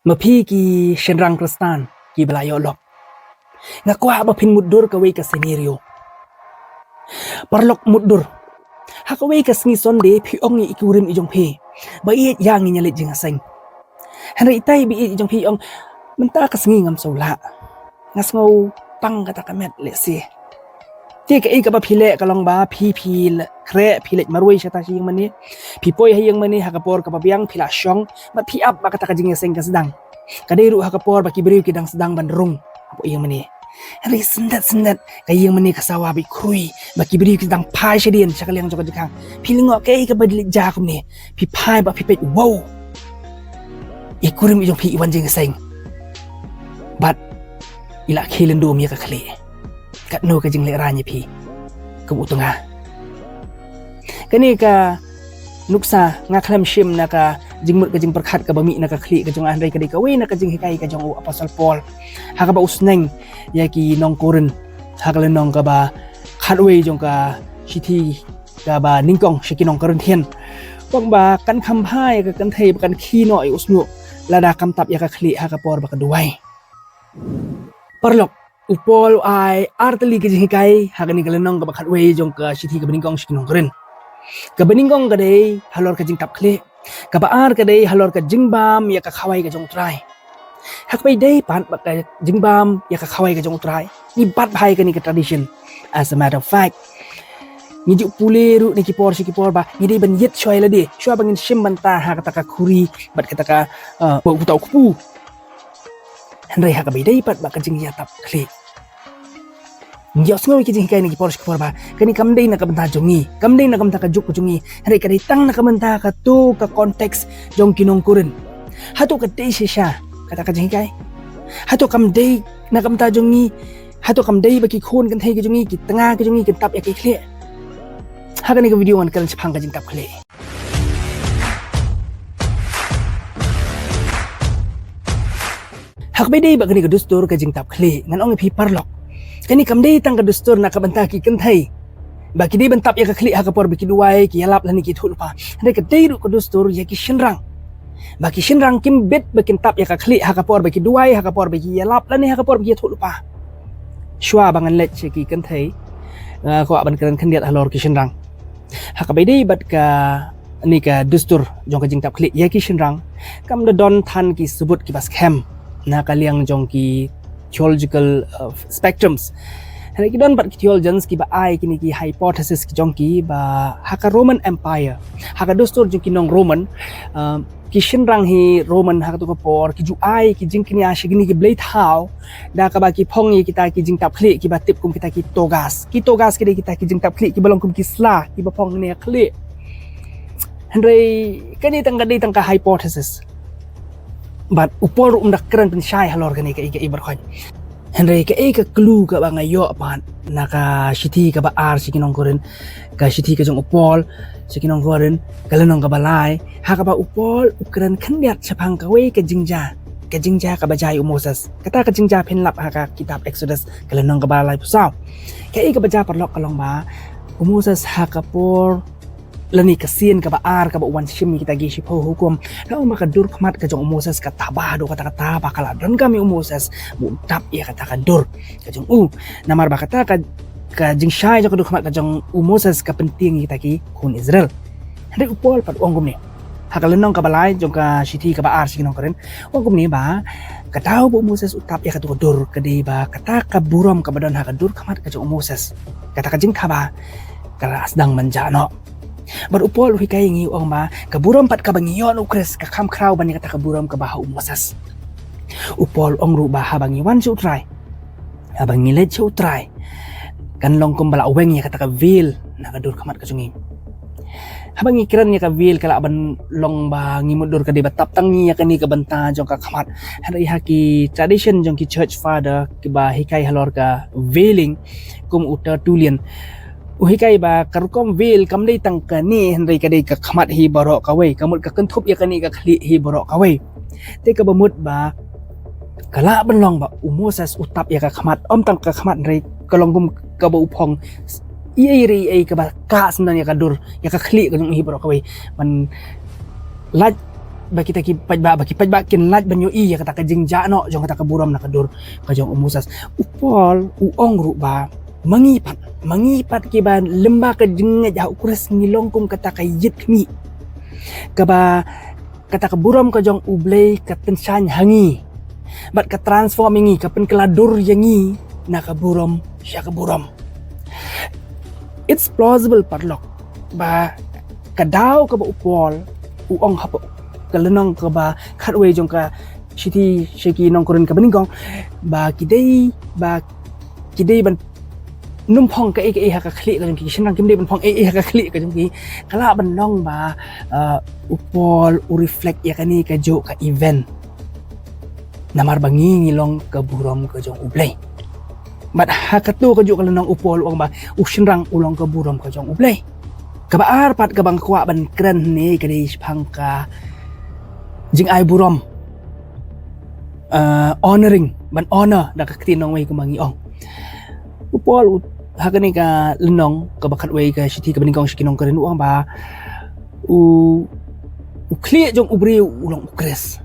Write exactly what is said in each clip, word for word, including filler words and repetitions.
Ma phi ki shynrang Khristan kiba la ïoh lok, nga kwah ba phin mutdur kawei ka scenario. Paralok, mutdur, ha kawei ka sngi Sunday phi ong ïa i kurim i jong phi ba ïeit ïa ngi, ngi leit jingïaseng. Hynrei itai ba ïeit i jong phi i ong, mynta ka sngi ngam sngewlah, nga sngew pang kata ka met lehse. Te kaei kaba phi leh ka long ba phi, phi leh khreh, phi leit marwei shata sha ïingmane. Phi poi ha ïingmane ha ka por kaba biang, phi la shong bad phi ap ba kata ka jingïaseng ka sdang. Ka dei ruh ha ka por ba ki briew ki dang sdang ban rung hapoh ïingmane. Hynrei syndet syndet ka ïingmane ka sawa bad khrui, ba ki briew ki dang phai shadien sha ka liang jong ka jingkhang. Phi lyngngoh kaei kaba leit jia kumne. Phi phai bad phi peit, wow, i kurim i jong phi i wan jingïaseng bad i la khie lyndum ïa ka khlieh. Katno ka jinglehraiñ ïa phi kum u tnga. Kane ka nuksa nga khlem shim na ka jingmut ka jingpyrkhat kaba mih na ka khlieh ka jong nga, hynrei ka dei kawei na ka jinghikai ka jong u Apostol Paul ha kaba u sneng ïa ki nong Korinth ha ka lynnong kaba khatwei jong ka shithi kaba nyngkong sha ki nong Korinthian. Ong ba kan kham bha ïa ka kynthei ba kan khie noh ïa u shñiuh lada kam tap ïa ka khlieh ha ka por ba ka duwai. Paralok, u Paul u ai ar tylli ki jinghikai ha kane ka lynnong kaba khatwei jong ka shithi kaba nyngkong sha ki nong Korinth. Kaba nyngkong ka dei halor ka jingtap khlieh. Kaba ar ka dei halor ka jingbam ïa ka khawai ka jong u Trai. Ha kaba ïadei pat bad ka jingbam ïa ka khawai ka jong u Trai, ngi bat bha ïa kane ka tradition. As a matter of fact, ngi ju pule ruh na ki por sha ki por ba ngi dei ban ïit shuwa ïa lade, shuwa ba ngin shim bynta ha kata ka khuri bad kata ka, uh, ba uta u kpu. Hynrei ha kaba ïadei pat bad ka jingïatap khlieh, ngi ïohsngew ïa ki jinghikai na ki por sha ki por ba kane kam dei na ka bynta jong ngi, kam dei na ka bynta ka juk ka jong ngi, hynrei ka dei tang na ka bynta kato ka context jong ki nong Korinth. Hato ka dei shisha kata ka jinghikai? Hato kam dei na ka bynta jong ngi? Hato kam dei ba ki khun kynthei ki jong ngi, ki tnga ki jong ngi kin tap ïa ki khlieh? Ha kane ka video ngan kren shaphang ka jingtap khlieh. Ha kaba ïadei bad kane ka dustur ka jingtap khlieh, ngan ong ïa phi paralok, kane kam dei tang ka dustur na ka bynta ki kynthei ba ki dei ban tap ïa ka khlieh ha ka por ba ki duwai, ki ïalap lane ki ïathuhlypa. Hynrei ka dei ruh ka dustur ïa ki shynrang ba ki shynrang kim bit ba kin tap ïa ka khlieh ha ka por ba ki duwai, ha ka por ba ki ïalap lane ha ka por ba ki ïathuhlypa. Shuwa ba ngan leit sha ki kynthei, nga kwah ban kren khyndiat halor ki shynrang. Ha kaba ïadei bad kane ka dustur jong ka jingtap khlieh ïa ki shynrang, kam da don than ki subut kiba skhem na ka liang jong ki theological, uh, spectrums. Hynrei ki don pat ki theologians kiba ai kine ki hypothesis ki jong ki ba ha ka Roman Empire, ha ka dustur jong ki nong Roman, uh, ki shynrang hi Roman ha kato ka por ki ju ai ki jingkñia sha kine ki blei thaw da kaba ki phong ïa kita ki jingtap khlieh kiba tip kum kita ki togas. Ki togas ki dei kita ki jingtap khlieh kiba long kum ki sla kiba phong ne khlieh. Hynrei kane tang ka dei tang ka hypothesis. Bad u Paul ruh um da kren pynshai halor kane kaei kaei baroh. Hynrei kaei ka clue kaba nga ïoh pat na ka shithi kaba ar sha ki nong Korinth, ka shithi ka jong u Paul sha ki nong Korinth, ka lynnong kaba lai, ha kaba u Paul u kren khyndiat shaphang kawei ka jingjia, ka jingjia kaba jia ïa u Moses. Kata ka jingjia phin lap ha ka kitab Exodus ka lynnong kaba laiphew saw. Kaei kaba jia paralok ka long ba u Moses ha ka por lane ka sien kaba ar kaba u wan shim ïa kita ki shiphew hukum, la ong ba ka dur khmat ka jong u Moses ka taba haduh katta katta ba ka la donkam ïa u Moses ba un tap ïa kata ka dur ka jong u. Namar ba kata ka, ka jingshai jong ka dur khmat ka jong u Moses ka pyntieng ïa kita ki khun Israel. Hynrei u Paul pat u ong kumne ha ka lynnong kaba lai jong ka shithi kaba ar sha ki nong Korinth, u ong kumne ba ka daw ba u Moses u tap ïa kato ka dur ka dei ba kata ka burom kaba don ha ka dur khmat ka jong u Moses, kata ka jingthaba, ka la sdang ban jah noh. Bad u Paul u hikai ïa ngi, u ong ba ka burom pat kaba ngi ïoh na u Khrist ka kham khraw ban ïa kata ka burom kaba ha u Moses. U Paul u ong ruh ba haba ngi wan sha u Trai, haba ngi leit sha u Trai, kan long kumba la weng ïa kata ka veil na ka dur khmat ka jong ngi. Haba ngi kren ïa ka veil ka lah ban long ba ngi mutdur ka dei ba tap tang ngi ïa kane ka bynta jong ka khmat. Hynrei ha ki tradition jong ki church father kiba hikai halor ka veiling, kum u Tertullian, u hikai ba ka rukom veil kam dei tang kane hynrei ka dei ka khmat hi baroh kawei, ka mut ka kynthup ïa kane ka khlieh hi baroh kawei. Te kaba mut ba ka lah ban long ba u Moses u tap ïa ka khmat, ym tang ka khmat hynrei ka long kum kaba u phong ei ei re ei kaba kah syndon ïa ka dur, ïa ka khlieh ka jong u hi baroh kawei. Ban lait ba kita ki paidbah, ba ki paidbah kin lait ban ïohi ïa kata ka jingjah noh jong kata ka burom na ka dur ka jong u Moses. U Paul u ong ruh ba ma ngi pat, ma ngi pat kiba lyngba ka jingngeit ha u Khrist ngi long kum kata ka ïit khmih, kaba kata ka burom ka jong U Blei ka pynshaiñ ha ngi bad ka transform ïa ngi, ka pynkylla dur ïa ngi na ka burom sha ka burom. It's plausible, paralok, ba ka daw kaba u Paul u ong hapoh ka lynnong kaba khatwei jong ka shithi sha ki nong Korinth kaba nyngkong, ba ki dei, ba ki dei ban nym phong kaei kaei ha ka khlieh ka jong ki, ki shynrang kim dei ban phong ei ei ha ka khlieh ka jong ki. Ka lah ban long ba, uh, u Paul u reflect ïa kane kajuh ka event. Namar ba ngi ngi long ka burom ka jong U Blei. Bad ha kato kajuh ka lynnong u Paul u ong ba u shynrang u long ka burom ka jong U Blei. Kaba ar pat kaba nga kwah ban kren hangne ka dei shaphang ka jingai burom, uh, honoring, ban honor da ka ktien nongwei kumba ngi ong. U Paul u, ha kane ka lynnong kaba khatwei ka shithi kaba nyngkong sha ki nong Korinth u ong ba u, u khlieh jong u briew u long u Khrist.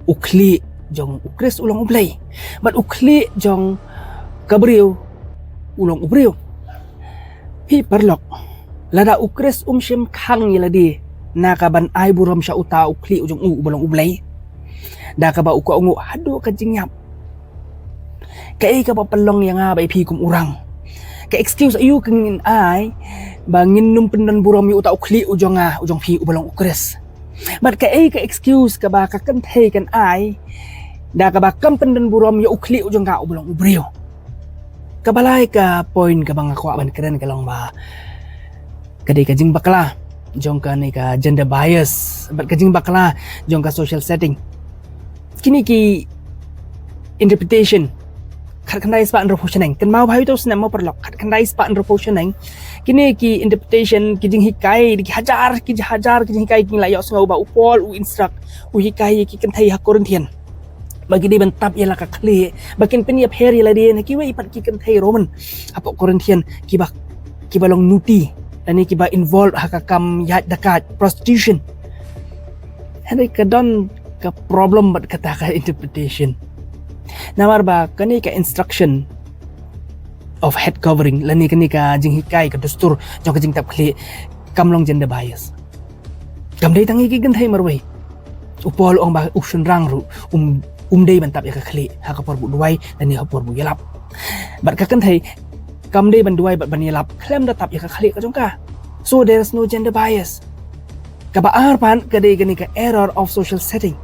U khlieh jong u Khrist u long U Blei. Bad u khlieh jong ka briew u long u briew. Phi paralok, lada u Khrist um shym khang ïa lade na ka ban ai burom sha uta u khlieh u jong u uba long U Blei, da kaba u kwah u nguh haduh ka jingïap, kaei kaba pynlong ïa nga bad ïa phi kum u rang? Ka excuse aïu ka ngin ai ba ngin nym pyndon burom ïa uta u khlieh u jong nga, u jong phi uba long u Khrist? Bad kaei ka excuse kaba ka kynthei kan ai da kaba kam pyndon burom ïa u khlieh u jong ka uba long u briew? Kaba lai ka point kaba nga kwah ban kren ka long ba ka dei ka jingbakla jong kane ka gender bias bad ka jingbakla jong ka social setting. Kine ki interpretation, khatkhyndai spah hynriewphew shaneng, kynmaw bha ïa uto u snem mo paralok, khatkhyndai spah hynriewphew shaneng, kine ki interpretation, ki jinghikai, ki hajar ki hajar ki jinghikai ki la ïohsngew ba u Paul u instruct, u hikai ïa ki kynthei ha Corinthian ba ki dei ban tap ïa la ka khlieh, ba kin pynïapher ïa lade na kiwei pat ki kynthei Roman hapoh Corinthian kiba, kiba long nuti lane kiba involve ha ka kam ïaid dakait, prostitution. Hynrei ka don ka problem bad kata ka interpretation. Namar ba kane ka instruction of head covering lane kane ka jinghikai, ka dustur jong ka jingtap khlieh, kam long gender bias. Kam dei tang ïa ki kynthei marwei. U Paul u ong ba u shynrang ruh um, um dei ban tap ïa ka khlieh ha ka por ba u duwai lane ha ka por ba u ïalap. Bad ka kynthei kam dei ban duwai bad ban ïalap khlem da tap ïa ka khlieh ka jong ka. So there is no gender bias. Kaba ar pat ka dei kane ka error of social setting.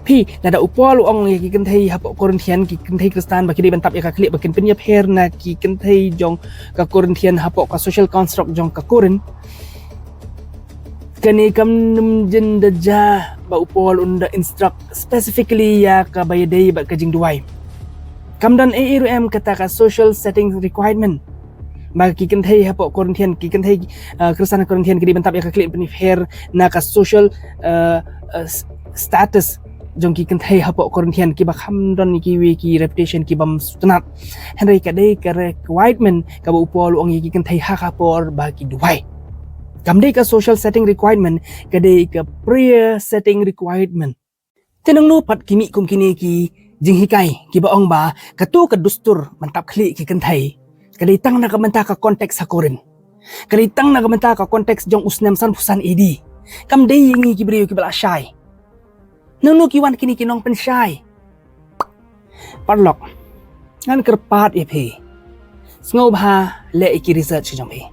Phi, lada u Paul u ong ïa ki kynthei hapoh Corinthian, ki kynthei Khristan ba ki dei ban tap ïa ka khlieh ba kin pynïapher na ki kynthei jong ka Corinthian hapoh ka social construct jong ka Corinth, kane kam nym jin da jia ba u Paul un da instruct specifically ïa kaba ïadei bad ka jingduwai. Kam don ei ei ruh em kata ka social setting requirement ba ki kynthei hapoh Corinthian, ki kynthei, uh, Khristan Corinthian ki dei ban tap ïa ka khlieh pynïapher na ka social, uh, uh, s-, status jong ki kynthei hapoh Corinthian kiba kham don kiwei ki reputation ki bym sngewtynnat. Hynrei ka dei ka requirement kaba u Paul u ong ïa ki kynthei ha ka por ba ki duwai. Kam dei ka social setting requirement, ka dei ka prayer setting requirement. Te nangno pat ki mih kum kine ki jinghikai kiba ong ba kato ka dustur ban tap khlieh ki kynthei ka dei tang na ka bynta ka context ha Corinth, ka dei tang na ka bynta ka context jong u snem sanphew san A D. Kam dei ïa ngi ki briew kiba la shai. Nangno ki wan kine ki nongpynshai? Paralok, ngan kyrpad ïa phi, sngewbha leh ïa ki research ka jong phi.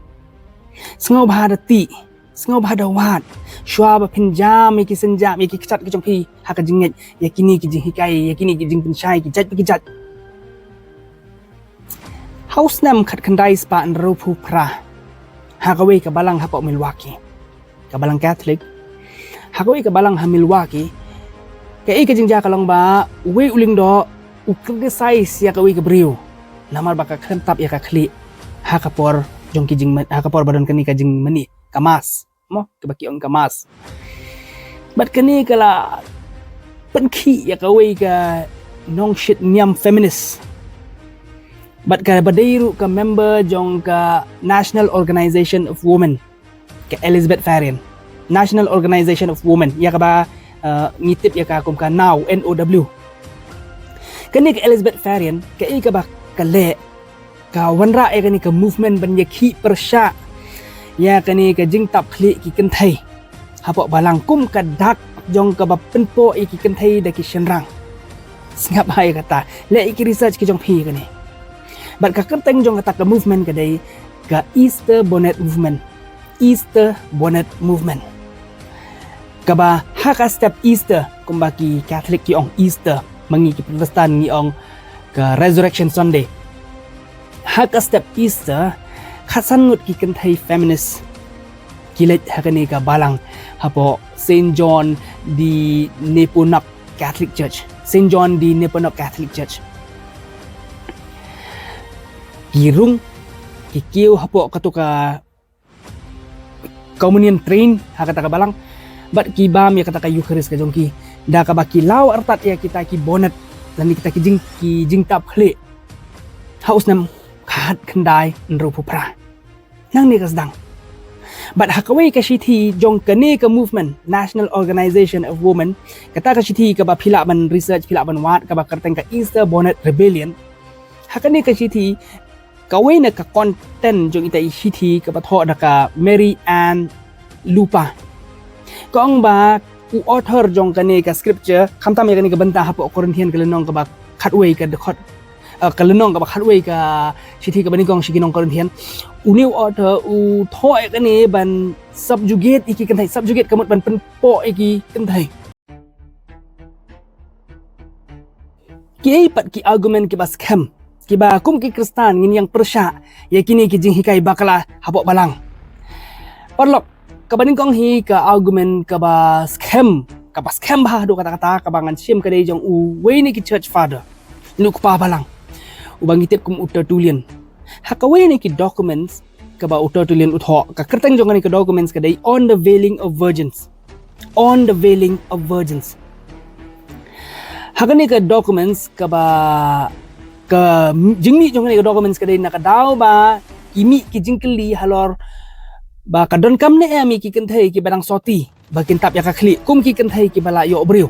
Sngewbha da tih, sngewbha da wad shuwa ba phin jam ïa ki sienjam, ïa ki kjat ka jong phi ha ka jingngeit ïa kine ki jinghikai, ïa kine ki jingpynshai ki jait pa ki jait. Ha u snem khatkhyndai spah hynriewphew phra, ha kawei ka balang hapoh Milwaukee, ka balang Katholik, ha kawei ka balang ha Milwaukee, kaei ka jingjia ka long ba uwei u lyngdoh u criticize ïa kawei ka briew namar ba ka khlem tap ïa ka khlieh ha ka por jong ki jingmane, ha ka por ba don kane ka jingmane, ka mass mo, kaba ki ong ka mass. Bad kane ka la pynkhih ïa kawei ka nongshit niam feminist bad kaba dei ruh ka member jong ka National Organization of Women, ka Elizabeth Varian, National Organization of Women, ïa kaba uh, ngi tip ïa ka kum ka now, N O W. Kane ka Elizabeth Varian, kaei kaba ka leh, ka wanrah ïa kane ka movement ban ïakhih pyrshah ïa kane ka jingtap khlieh ki kynthei hapoh balang kum ka dak jong kaba pynpoh ïa ki kynthei da ki shynrang. Sngap bha ïa kata, leh ïa ki research ki jong phi ïa kane. Bad ka kyrteng jong kata ka movement ka dei ka Easter Bonnet Movement. Easter Bonnet Movement. Kaba ha ka step Easter, kumba ki Catholic ki ong Easter, ma ngi ki Protestant ngi ong ka Resurrection Sunday. Ha ka step Easter, khatsan ngut ki kynthei feminist ki leit ha kane ka balang hapoh Saint John de Nepomuc Catholic Church. Saint John de Nepomuc Catholic Church. Ki rung, ki kiew hapoh kato ka communion train ha kata ka balang, bad ki bam ïa kata ka Eucharist ka jong ki, da kaba ki law artat ïa kita ki bonnet, lane kita ki jing, ki jingtap khlieh ha u snem khatkhyndai hynriewphew phra. Nangne ka sdang. Bad ha kawei ka shithi jong kane ka movement, National Organization of Women, kata ka shithi kaba phi lah ban research, phi lah ban wad, kaba kyrteng ka Easter Bonnet Rebellion. Ha kane ka shithi, kawei na ka content jong ita i shithi kaba thoh da ka Mary Ann Lupa. Ka ong ba u author jong kane ka scripture, khamtam ïa kane ka bynta hapoh Corinthian ka lynnong kaba khatwei ka dkhot, eh, ka lynnong kaba khatwei ka shithi kaba nyngkong sha ki nong Corinthian. Une u author u thoh ïa kane ban subjugate ïa ki kynthei, subjugate ka mut ban pynpoh ïa ki kynthei. Kiei pat ki argument kiba skhem, kiba kum ki Khristan ngin ïeng pyrshah ïa kine ki jinghikai bakla hapoh balang. Paralok, kaba nyngkong hi ka argument kaba skhem, kaba skhem bha haduh katta katta, kaba ngan shim ka dei jong uwei na ki church father, u kpa balang, uba ngi tip kum u Tertullian. Ha kawei na ki documents kaba u Tertullian u thoh, ka kyrteng jong kane ka documents ka dei On the Veiling of Virgins. On the Veiling of Virgins. Ha kane ka documents kaba, ka jingmih jong kane ka documents ka dei na ka daw ba ki mih ki jingkylli halor ba ka donkam ne em ïa ki kynthei kiba dang soti ba kin tap ïa ka khlieh kum ki kynthei kiba la ïoh briew.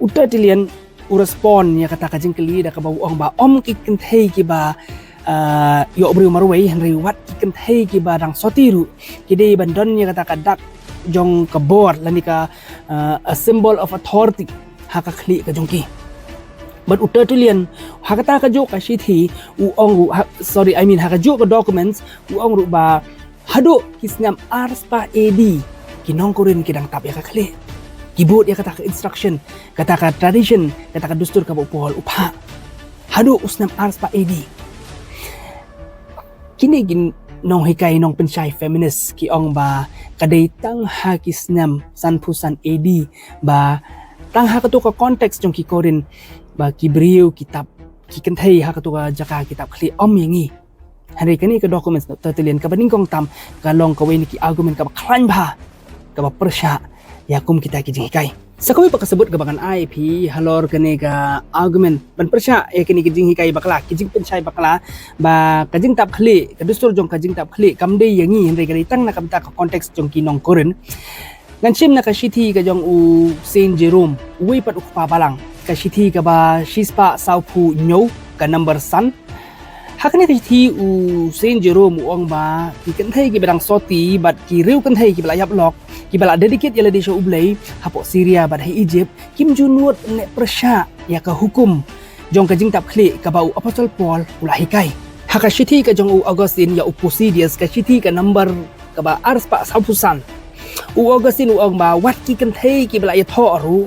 U Tertullian u respond ïa kata ka jingkylli da kaba u ong ba ym ki kynthei kiba, ah, ïoh briew marwei, hynrei wat ki kynthei kiba dang soti ruh ki dei ban don ïa kata ka dak jong ka bor, lane ka, ah, a symbol of authority ha ka khlieh ka jong ki. Bad u Tertullian ha kata kajuh ka shithi u ong ruh, ha, sorry, I mean, ha kajuh ka documents u ong ruh ba haduh ki snem arspah A D ki nong Korinth ki dang tap ïa ka khlieh. Ki bud ïa kata ka instruction, kata ka tradition, kata ka dustur kaba u Paul u phah. Haduh u snem arspah A D. Kine ki nonghikai nongpynshai feminist ki ong ba ka dei tang ha ki snem sanphew san A D, ba tang ha kato ka context jong ki Korinth ba ki briew ki tap ki kynthei ha kato ka jaka ki tap khlieh, ym ïa ngi. Hynrei kane ka documents na u Tertullian kaba nyngkong tam ka long kawei na ki argument kaba khlaiñ bha kaba pyrshah ïa kum kita ki jinghikai. Sa kawei pat ka sabut kaba ngan ai ïa phi halor kane ka argument ban pyrshah ïa kane ka jinghikai bakla, ki jingpynshai bakla, ba ka jingtap khlieh, ka dustur jong ka jingtap khlieh kam dei ïa ngi, hynrei ka dei tang na ka bynta ka context jong ki nong Korinth. Ngan shim na ka shithi ka jong u Saint Jerome, uwei pat u kpa balang, ka shithi kaba shispah sawphew hynñiew, ka number san. Ha kane ka shithi u Saint Jerome u ong ba ki kynthei kiba dang soti bad ki riew kynthei kiba la ïap lok, kiba la dedicate ïa lade sha U Blei hapoh Syria bad ha Egypt, kim ju nud ne pyrshah ïa ka hukum jong ka jingtap khlieh kaba u Apostol Paul u la hikai. Ha ka shithi ka jong u Augustine ïa u Posidus, ka shithi ka number kaba arspah sawphew san, u Augustine u ong ba wat ki kynthei kiba la ïathoh ruh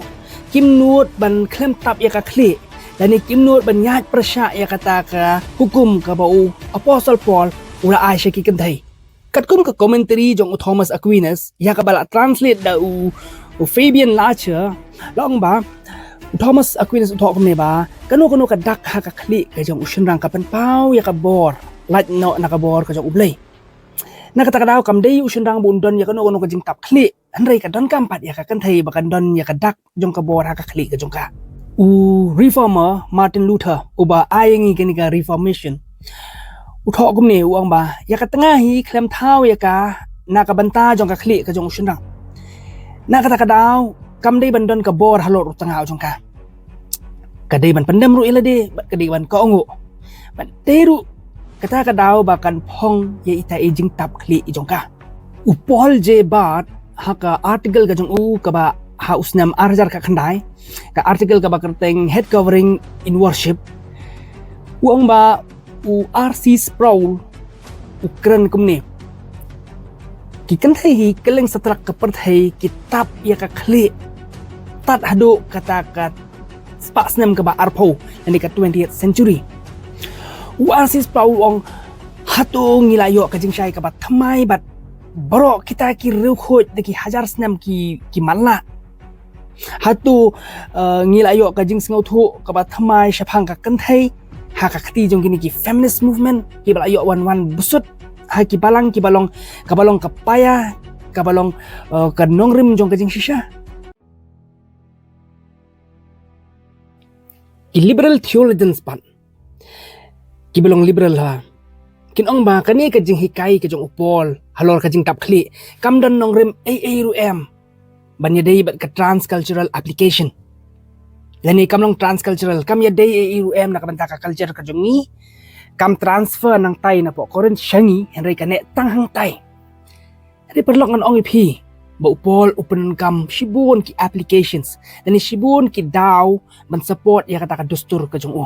kim nud ban khlem tap ïa ka khlieh, lane kim nud ban ïaid pyrshah ïa kata ka hukum kaba u Apostol Paul u la ai sha ki kynthei. Katkum ka commentary jong u Thomas Aquinas ïa kaba la translate da u, u Fabian Lacher, la ong ba u Thomas Aquinas u thoh kumne ba kano kano ka dak ha ka khlieh ka jong u shynrang ka pynpaw ïa ka bor, lait noh na ka bor ka jong U Blei. Na kata ka daw kam dei u shynrang ba un don ïa kano kano ka jingtap khlieh, hynrei ka donkam pat ïa ka kynthei ba kan don ïa ka dak jong ka bor ha ka khlieh ka jong ka. U reformer Martin Luther uba ai ïa ngi kane ka reformation, u thoh kumne, u ong ba ïa ka tnga hi khlem thaw ïa ka na ka bynta jong ka khlieh ka jong u shynrang. Na kata ka daw kam dei ban don ka bor halor u tnga u jong ka. Ka dei ban pyndem ruh ïa lade bad ka dei ban kohnguh. Bad dei ruh kata ka daw ba kan phong ïa ita i jingtap khlieh i jong ka. U Paul J Bard ha ka article ka jong u kaba ha u snem ar hajar khatkhyndai, ka article kaba kyrteng Head Covering in Worship, u ong ba u R C Sproul u kren kumne: Ki kynthei hi kylleng satlak ka pyrthei ki tap ïa ka khlieh tad haduh kata ka spah snem kaba arphew, lane ka twentieth century. U R C Sproul u ong, hato ngi la ïoh ka jingshai kaba thymmai bad baroh kita ki riewkhuid da ki hajar snem ki, ki matlah? Hato, eh, ngi la ïoh ka jingsngewthuh kaba thymmai shaphang ka kynthei ha ka kti jong kine ki feminist movement kiba la ïoh wan wan bsut ha ki balang kiba long, kaba long ka paia, kaba long, eh, ka nongrim jong ka jingshisha? Ki liberal theologians pat, kiba long liberal ha, kin ong ba kane ka jinghikai ka jong u Paul halor ka jingtap khlieh kam don nongrim ei ei ruh em ban ïadei bad ka transcultural application. Lane kam long transcultural, kam ïadei ei ei ruh em na ka bynta ka culture ka jong ngi. Kam transfer nangtai napoh Korinth sha ngi, hynrei ka neh tang hangtai. Hynrei paralok, ngan ong ïa phi ba u Paul u pyndonkam shibun ki applications lane shibun ki daw ban support ïa kata ka dustur ka jong u.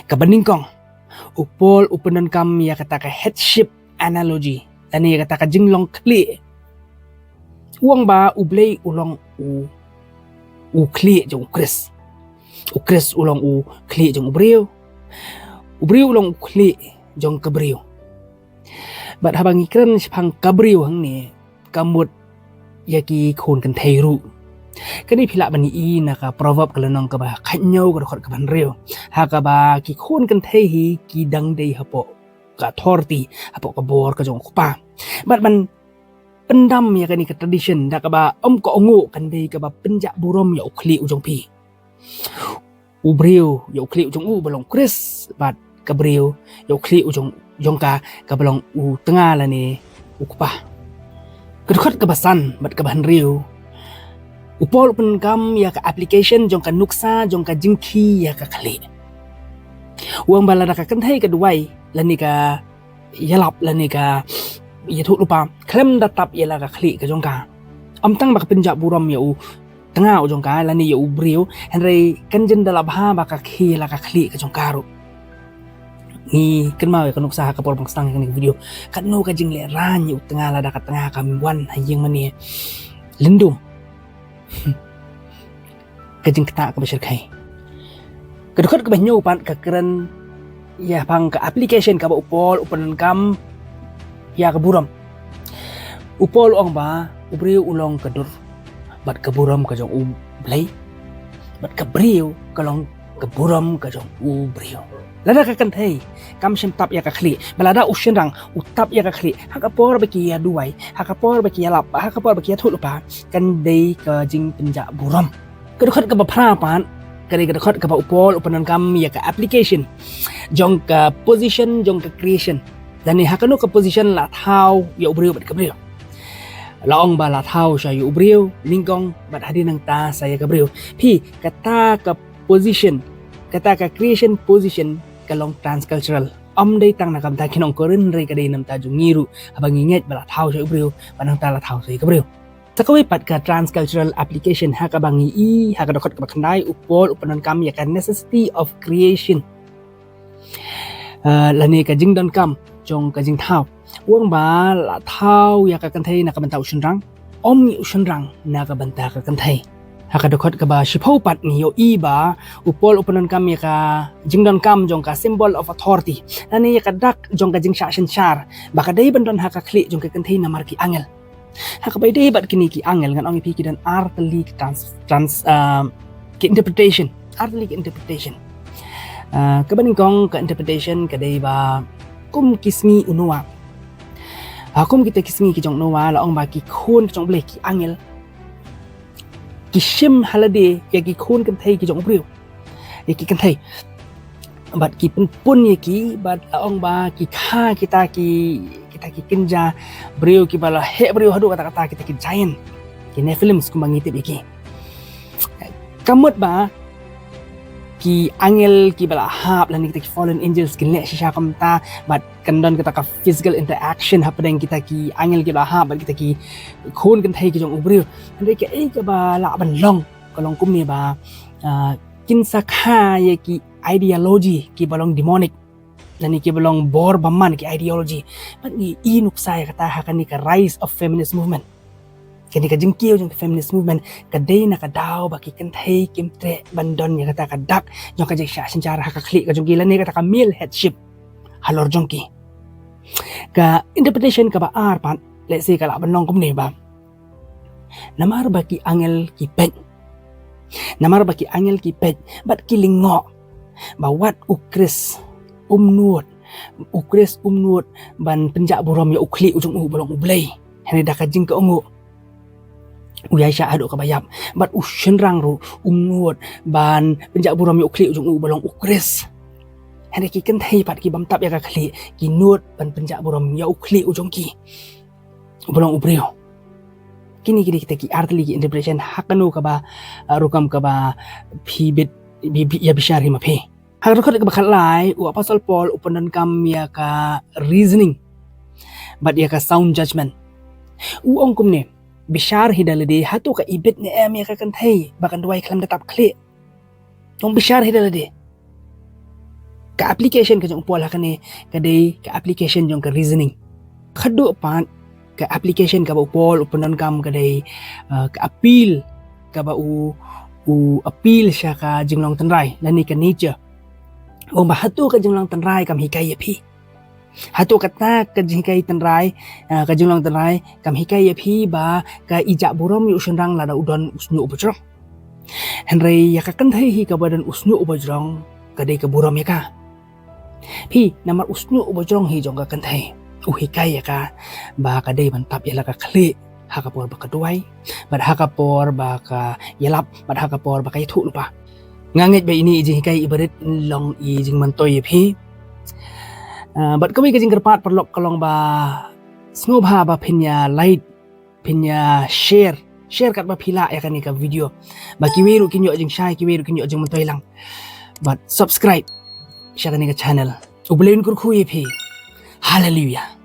Kaba nyngkong, u Paul u pyndonkam ïa kata ka headship analogy lane ïa kata ka jinglong khlieh. U ong ba U Blei u long u, u khlieh jong u Khrist. U Khrist u long u khlieh jong u briew. U briew u long u khlieh jong ka briew. Bad haba ngi kren shaphang ka briew hangne, ka mut ïa ki khun kynthei ruh. Kane phi lah ban ïohi na ka Proverb ka lynnong kaba khathynñiew ka dkhot kaba hynriew, ha kaba ki khun kynthei hi ki dang dei hapoh ka authority, hapoh ka bor ka jong u kpa. Bad ban pyndam ïa kane ka tradition da kaba ym kohnguh, kan dei kaba pynjah burom ïa u khlieh u jong phi. U briew ïa u khlieh u jong u ba long u Khrist, bad ka briew ïa u khlieh u jong, jong ka, kaba long u tnga lane u kpa. Ka dkhot kaba san bad kaba hynriew, u Paul u pyndonkam ïa ka application jong ka nuksa jong ka jingkhih ïa ka khlieh. U ong ba lada ka kynthei ka duwai lane ka ïalap lane ka ïathuhlypa khlem da tap ïa la ka khlieh ka jong ka, ym tang ba ka pynjah burom ïa u tnga u jong ka lane ïa u briew, hynrei kan jin da la bha ba ka khih ïa la ka khlieh ka jong ka ruh. Ngi kynmaw ïa ka nuksa ha ka por ba nga sdang ïa kane ka video. Katno ka jinglehrain ïa u tnga lada ka tnga kam wan ha ïing mane lyndum. Ka jingktah kaba shyrkhei. Ka dkhot kaba hynñiew pat ka kren ïa shaphang ka application kaba u Paul u pyndonkam ïa ka burom. U Paul u ong ba u briew u long ka dur bad ka burom ka jong U Blei, bad ka briew ka long ka burom ka jong u briew. Lada ka kynthei kam shym tap ïa ka khlieh, bad lada u shynrang u tap ïa ka khlieh ha ka por ba ki ïa duwai, ha ka por ba ki ïalap, ha ka por ba ki ïathuhlypa, kan dei ka jingpynjah burom. Ka dkhot kaba phra pat ka dei ka dkhot kaba u Paul u pyndonkam ïa ka application jong ka position jong ka creation. Lane ha kano ka position la thaw ïa u briew bad ka briew. La ong ba la thaw sha ïa u briew nyngkong bad hadien nangta sha ïa ka briew. Phi, kata ka position, kata ka creation position ka long transcultural. Ym dei tang na ka bynta ki nong Korinth, hynrei ka dei na ka bynta jong ngi ruh, haba ngi ngeit ba la thaw sha ïa u briew bad nangta la thaw sha ïa ka briew. Sa kawei pat ka transcultural application ha kaba ngi i ha ka dkhot kaba khyndai, u Paul u pyndonkam ïa ka necessity of creation. Ah, lane ka jingdonkam jong ka jingthaw. U ong ba la thaw ïa ka kynthei na ka bynta u shynrang, ym ïa u shynrang na ka bynta ka kynthei. Ha ka dkhot kaba shiphew pat ngi ïohi ba u Paul u pyndonkam ïa ka jingdonkam jong ka symbol of authority, lane ïa ka dak jong ka jingshah synshar, ba ka dei ban don ha ka khlieh jong ka kynthei namar ki angel. Ha kaba ïadei bad kine ki angel, ngan ong ïa phi ki don ar tylli ki trans-, trans-, ah, ki interpretation. Ar tylli ki interpretation. Ah, kaba nyngkong ka interpretation ka dei ba kum ki sngi u Noah. Ah, kum kita ki sngi ki jong u Noah, la ong ba ki khun ki jong U Blei, ki angel, ki shim ha lade ïa ki khun kynthei ki jong u briew, ïa ki kynthei, bad ki pynpun ïa ki, bad la ong ba ki kha kita ki, kita ki kynja briew kiba la heh briew haduh katta katta, kita ki giant, ki Nephilims kumba ngi tip ïa ki. Ka mut ba ki angel kiba la hap lane kita ki fallen angels kin leh shisha kumta, bad kan don kata ka physical interaction hapdeng kita ki angel kiba la hap bad kita ki khun kynthei ki jong u briew. Hynrei kaei kaba lah ban long ka long kumne ba, ah, kin sa kha ïa ki ideology kiba long demonic, lane kiba long bor bymman, ki ideology. Bad ngi i nuksa ïa kata ha kane ka rise of feminist movement. Kane ka jingkiew jong ka feminist movement ka dei na ka daw ba ki kynthei kim treh ban don ïa kata ka dak jong ka jingshah synshar ha ka khlieh ka jong ki, lane kata ka male headship halor jong ki. Ka interpretation kaba ar pat, let's say, ka lah ban long kumne ba, namar ba ki angel ki peit, namar ba ki angel ki peit bad ki lyngngoh ba wat u Khrist um nud, u Khrist um nud ban pynjah burom ïa u khlieh u jong u ba long u Blei. Hynrei da ka jingkohnguh u ïaishah haduh kaba ïap. Bad u shynrang ruh um nud ban pynjah burom ïa u khlieh u jong u ba long u Khrist. Hynrei ki kynthei pat ki bym tap ïa ka khlieh ki nud ban pynjah burom ïa u khlieh u jong ki ba long u briew. Kine ki dei kita ki artylli ki interpretation ha kano kaba, uh, rukom kaba phi bit bi, bi, ïa bishar hi ma phi. Ha ka dkhot kaba khatlai, u Apostol Paul u pyndonkam ïa ka reasoning bad ïa ka sound judgment. U ong kumne, bishar hi da lade, hato ka ibit ne em ïa ka kynthei ba kan duwai khlem da tap khlieh? Ong bishar hi da lade. Ka application ka jong u Paul ha kane ka dei ka application jong ka reasoning. Khadduh pat ka application kaba u Paul u pyndonkam ka dei, uh, ka appeal kaba u, u appeal sha ka jinglong tynrai lane ka nature. Ong ba hato ka jinglong tynrai kam hikai ïa phi? Hato kata ka jinghikai tynrai, uh, ka jinglong tynrai kam hikai ïa phi ba ka ijah burom ïa u shynrang lada u don u shñiuh u ba jrong? Hynrei ïa ka kynthei hi kaba don u shñiuh u ba jrong ka dei ka burom ïa ka. Phi, namar u shñiuh u ba jrong hi jong ka kynthei u hikai ïa ka ba ka dei ban tap ïa la ka khlieh ha ka por ba ka duwai, bad ha ka por ba ka ïalap, bad ha ka por ba ka ïathuh lypa. Nga ngeit ba ine i jinghikai i barit in long i jingmyntoi ïa phi. Uh, bad kawei ka jingkyrpad paralok ka long ba sngewbha ba phin ïa like, phin ïa share, share katba phi lah ïa kane ka video, ba kiwei ruh kin ïoh jingshai, kiwei ruh kin ïoh jingmyntoi lang. Bad subscribe sha kane ka channel. U Blei un kyrkhu ïa phi. Hallelujah.